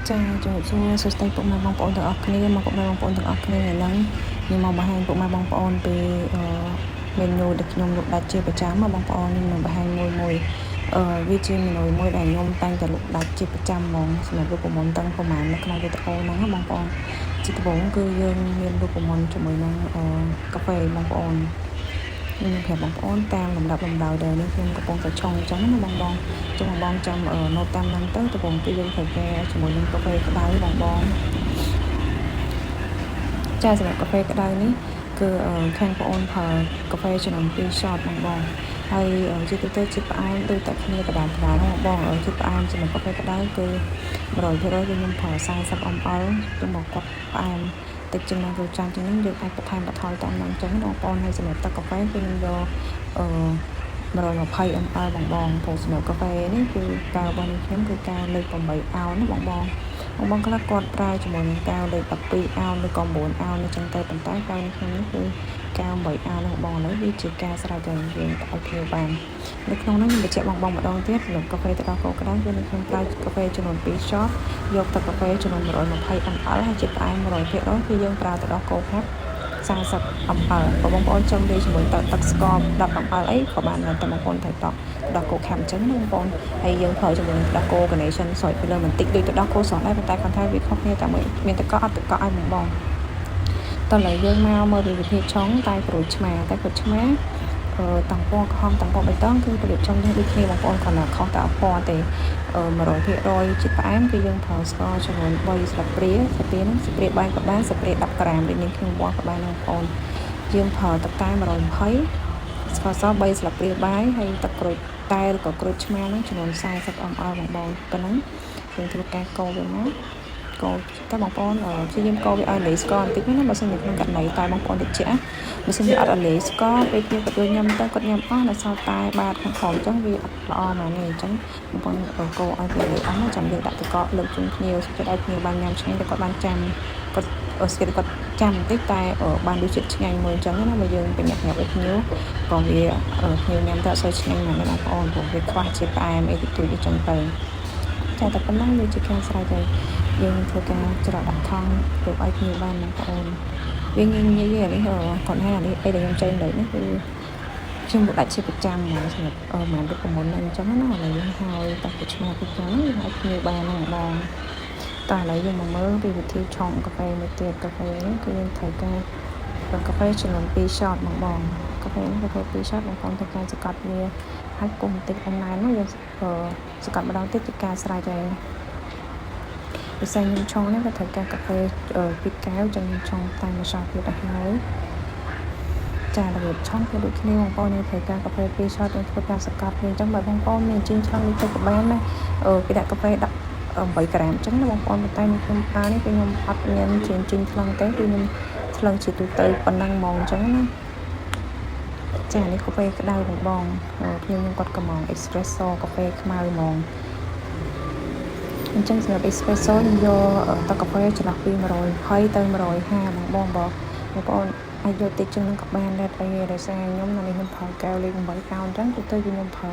ចាជំរាបសួរសួស្តីពុកម៉ែបងប្អូនទាំងអស់គ្នាមកពុកម៉ែបងប្អូនទាំងអស់គ្នាថ្ងៃហ្នឹងខ្ញុំមកបង្ហាញពុកម៉ែបងប្អូនពីអឺ menu ដែលខ្ញុំលក់ដាច់ជាប្រចាំបងប្អូនខ្ញុំនឹងបង្ហាញមួយមួយអឺវាជា menu មួយដែលខ្ញុំតែងតែលក់ដាច់ជាប្រចាំហ្មងសម្រាប់រូបមន្តទាំងប្រហែលនៅក្នុងវីដេអូហ្នឹងបងប្អូនជាដំបូងគឺយើងមានរូបមន្តជាមួយនឹងអឺកាហ្វេបងប្អូនខ្ញុំប្រាប់បងប្អូនតាមលំដាប់លំដោយដែលនេះខ្ញុំកំពុងតែឆុងអញ្ចឹងណាបងបងចង់បងបងចាំ note តាមហ្នឹងទៅដំបូងគឺយើងត្រូវការជាមួយនឹងកាហ្វេក្តៅបងបងចាសម្រាប់កាហ្វេក្តៅនេះគឺខាងបងអូនប្រើកាហ្វេចំនួន2 shot បងបងហើយជាទូទៅជាតិផ្អែមដូចតែគ្នាដដែលដដែលបងបងជាតិផ្អែមសម្រាប់កាហ្វេក្តៅគឺ100%គឺខ្ញុំប្រើ40 ml ទៅមកគាត់ផ្អែមតិចជាងនឹងរសជាតិជាងនេះយើងអាចបន្ថែមបន្ថយតាមនឹងអញ្ចឹងបងប្អូនហើយសម្រាប់ទឹកកាហ្វេគឺខ្ញុំយកអឺ120 ml បងបងព្រោះសម្រាប់កាហ្វេនេះគឺកែវរបស់នេះខ្ញុំគឺកែវលេខ8អោនណាបងបងបងបងខ្លះគាត់ប្រើជាមួយនឹងកែវលេខ12អោនឬក៏9អោនអញ្ចឹងទៅប៉ុន្តែកែវនេះខ្ញុំនេះគឺកែវ8អោនបងបងឥឡូវវាជាការស្រេចតែយើងឲ្យភ្ញៀវបាននៅក្នុងនោះខ្ញុំបញ្ជាក់បងបងម្ដងទៀតសម្រាប់កាហ្វេទឹកដោះគោក្តៅគឺនៅក្នុងប្រើកាហ្វេចំនួន2 shot យកទឹកកាហ្វេចំនួន120 ml ហើយជាតិផ្អែម100%គឺយើងប្រើទឹកដោះគោខាប់40 ml បើបងប្អូនចង់លាយជាមួយទឹកទឹកស្ករ10 ml អីក៏បានដែរតែបងប្អូនត្រូវតក់ទឹកដោះគោខាប់អញ្ចឹងណាបងប្អូនហើយយើងប្រើជាមួយនឹងទឹកដោះគោ Carnation ស្រោចពីលើបន្តិចដូចទឹកដោះគោស្រស់ដែរប៉ុន្តែគាត់ថាវាខុសគ្នាតែមួយមានទឹកកកអត់ទឹកកកឲ្យបងបងតោះឥឡូវយើងមកមើលពីវិធីឆុងតែក្រូចឆ្មាតែក្រូចឆ្មាអឺតាំងពណ៌ក្រហមតាំងពណ៌បៃតងគឺរបៀបឆុងនេះដូចគ្នាបងប្អូនគ្រាន់តែខុសតែពណ៌ទេ100%ជាតិផ្អែមគឺយើងប្រើស្ករចំនួន3ស្លាបព្រាស្លាបព្រាហ្នឹងស្លាបព្រាបាយក៏បានស្លាបព្រា10ក្រាមដូចនេះខ្ញុំវាស់ក៏បានបងប្អូនយើងប្រើទឹកតែ120ស្ករស3ស្លាបព្រាបាយហើយទឹកក្រូចតែឬក៏ក្រូចឆ្មាហ្នឹងចំនួន40 ml បងបងប៉ុណ្ណឹងយើងធ្វើការកូរវាមកកូរតែបងប្អូនព្យាយាមកូរវាឲ្យលាយស្ករបន្តិចណាបើសិនជាក្នុងករណីតែបងប្អូនតិចបើសិនជាអត់ឲ្យលាយស្ករពេលគ្នាគាត់យកញ៉ាំទៅគាត់ញ៉ាំអស់ដល់សល់តែបាតខាងក្រោមអញ្ចឹងវាអត់ល្អហ្មងទេអញ្ចឹងបងប្អូនកូរឲ្យវាលាយអស់ចាំយើងដាក់ទឹកកកលើកជូនភ្ញៀវសុខចិត្តឲ្យភ្ញៀវបានញ៉ាំឆ្ងាញ់តែគាត់បានចាំគាត់ស្គាល់គាត់ចាំបន្តិចតែបានរសជាតិឆ្ងាញ់មួយអញ្ចឹងណាបើយើងបញ្ញាប់ញាប់ឲ្យភ្ញៀវក៏វាភ្ញៀវញ៉ាំទៅអត់សូវឆ្ងាញ់ហ្មងបងប្អូនព្រោះវាខ្វះជាតិផ្អែមអីតិចតួចអញ្ចឹងទៅចាតែប៉ុណ្ណឹងវាជាការស្រេចហើយយើងធ្វើការច្រកដាក់ថង់យកឲ្យភ្ញៀវបានបងប្អូនវាងាយងាយទេអានេះគាត់ថាអានេះអីដែលខ្ញុំចែករំលែកនេះគឺខ្ញុំលក់ដាច់ជាប្រចាំហ្មងសម្រាប់អឺប្រហែលរូបមន្តហ្នឹងអញ្ចឹងណាឥឡូវយើងហើយតែពីឆ្មាពីចឹងយើងឲ្យភ្ញៀវបានហ្នឹងបងតោះឥឡូវយើងមកមើលពីវិធីឆុងកាហ្វេមួយទៀតកាហ្វេនេះគឺយើងត្រូវការកាហ្វេចំនួន2 shot បងបងកាហ្វេនេះកាហ្វេ2 shot បងប្អូនត្រូវការសង្កត់វាហើយកុំបន្តិចអនឡាញមកយើងសង្កត់ម្ដងទៀតជាការស្រេចហើយពិសេសខ្ញុំឆុងនេះក៏ត្រូវការកាហ្វេ2កែវចឹងខ្ញុំឆុងតែមួយ shot ទៀតទៅហើយចារបៀបឆុងគឺដូចគ្នាបងប្អូនយើងត្រូវការកាហ្វេ2 shot យើងធ្វើការសង្កត់វាអញ្ចឹងបើបងប្អូនមានជីងឆ្លងនេះទៅក៏បានដែរអឺគេដាក់កាហ្វេដាក់8ក្រាមអញ្ចឹងណាបងប្អូនប៉ុន្តែខ្ញុំប្រើនេះគឺខ្ញុំអត់មានជាជីងថ្លឹងទេគឺខ្ញុំថ្លឹងជាទូទៅប៉ុណ្ណឹងហ្មងអញ្ចឹងណាចានេះកាហ្វេក្តៅបងបងខ្ញុំខ្ញុំគាត់កំង espresso កាហ្វេខ្មៅហ្មងអញ្ចឹងសម្រាប់ espresso ខ្ញុំយកទឹកកាហ្វេចន្លោះពី120ទៅ150បងបងបងបងប្អូនអាចយកតិចជាងនឹងក៏បានដែរអីដោយសារខ្ញុំនៅនេះខ្ញុំប្រើកែវលេខ8កោអញ្ចឹងទៅទៅគឺខ្ញុំប្រើ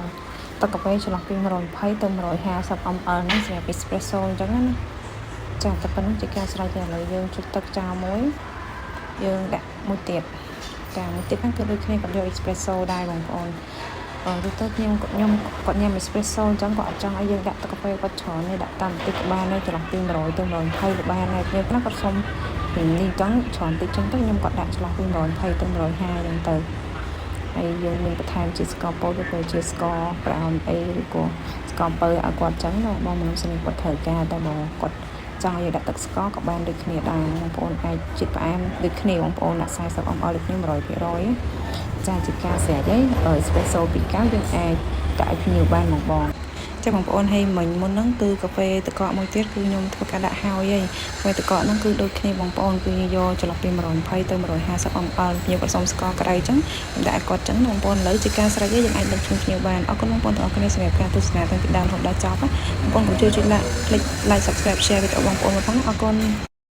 ទឹកកាហ្វេចន្លោះពី120ទៅ150 ml ហ្នឹងសម្រាប់ espresso អញ្ចឹងណាចាតែប៉ុណ្្នឹងជាការស្រេចតែឥឡូវយើងជុចទឹកចោលមួយយើងដាក់មួយទៀតចាមួយទៀតហ្នឹងគឺដូចគ្នាគាត់យក espresso ដែរបងប្អូនអឺទៅទៅខ្ញុំខ្ញុំគាត់ញ៉ាំ espresso អញ្ចឹងគាត់អត់ចង់ឲ្យយើងដាក់ទឹកកាហ្វេគាត់ច្រើនទេដាក់តាមបន្តិចក៏បានដែរចន្លោះពី100ទៅ120ក៏បានដែរខ្ញុំខ្លះគាត់សុំពីនេះអញ្ចឹងច្រើនតិចអញ្ចឹងទៅខ្ញុំគាត់ដាក់ចន្លោះពី120ទៅ150អញ្ចឹងទៅហើយយើងមានបន្ថែមជាស្ករពោតឬក៏ជាស្ករ brown អីឬក៏ស្ករអំពៅឲ្យគាត់អញ្ចឹងណាបងមនុស្សនេះគាត់ត្រូវការតែបើគាត់ចង់ឲ្យដាក់ទឹកស្ករក៏បានដូចគ្នាដែរបងប្អូនអាចជាតិផ្អែមដូចគ្នាបងប្អូនដាក់40 ml ដូចគ្នា100%ចាជាការស្រេចហើយ espresso ពីកៅយើងអាចដាក់ឲ្យភ្ញៀវបានបងបងចាបងប្អូនហើយមិញមុនហ្នឹងគឺកាហ្វេទឹកកកមួយទៀតគឺខ្ញុំធ្វើការដាក់ហើយហើយកាហ្វេទឹកកកហ្នឹងគឺដូចគ្នាបងប្អូនគឺយកចន្លោះពី120ទៅ150 ml ភ្ញៀវគាត់សុំស្ករក្តៅអញ្ចឹងខ្ញុំដាក់ឲ្យគាត់អញ្ចឹងបងប្អូនឥឡូវជាការស្រេចហើយយើងអាចដឹកជូនភ្ញៀវបានអរគុណបងប្អូនទាំងអស់គ្នាសម្រាប់ការទស្សនាតាំងពីដើមរហូតដល់ចប់បងប្អូនកុំជួយចុច like like subscribe share វីដេអូបងប្អូនមកផងអរគុណ។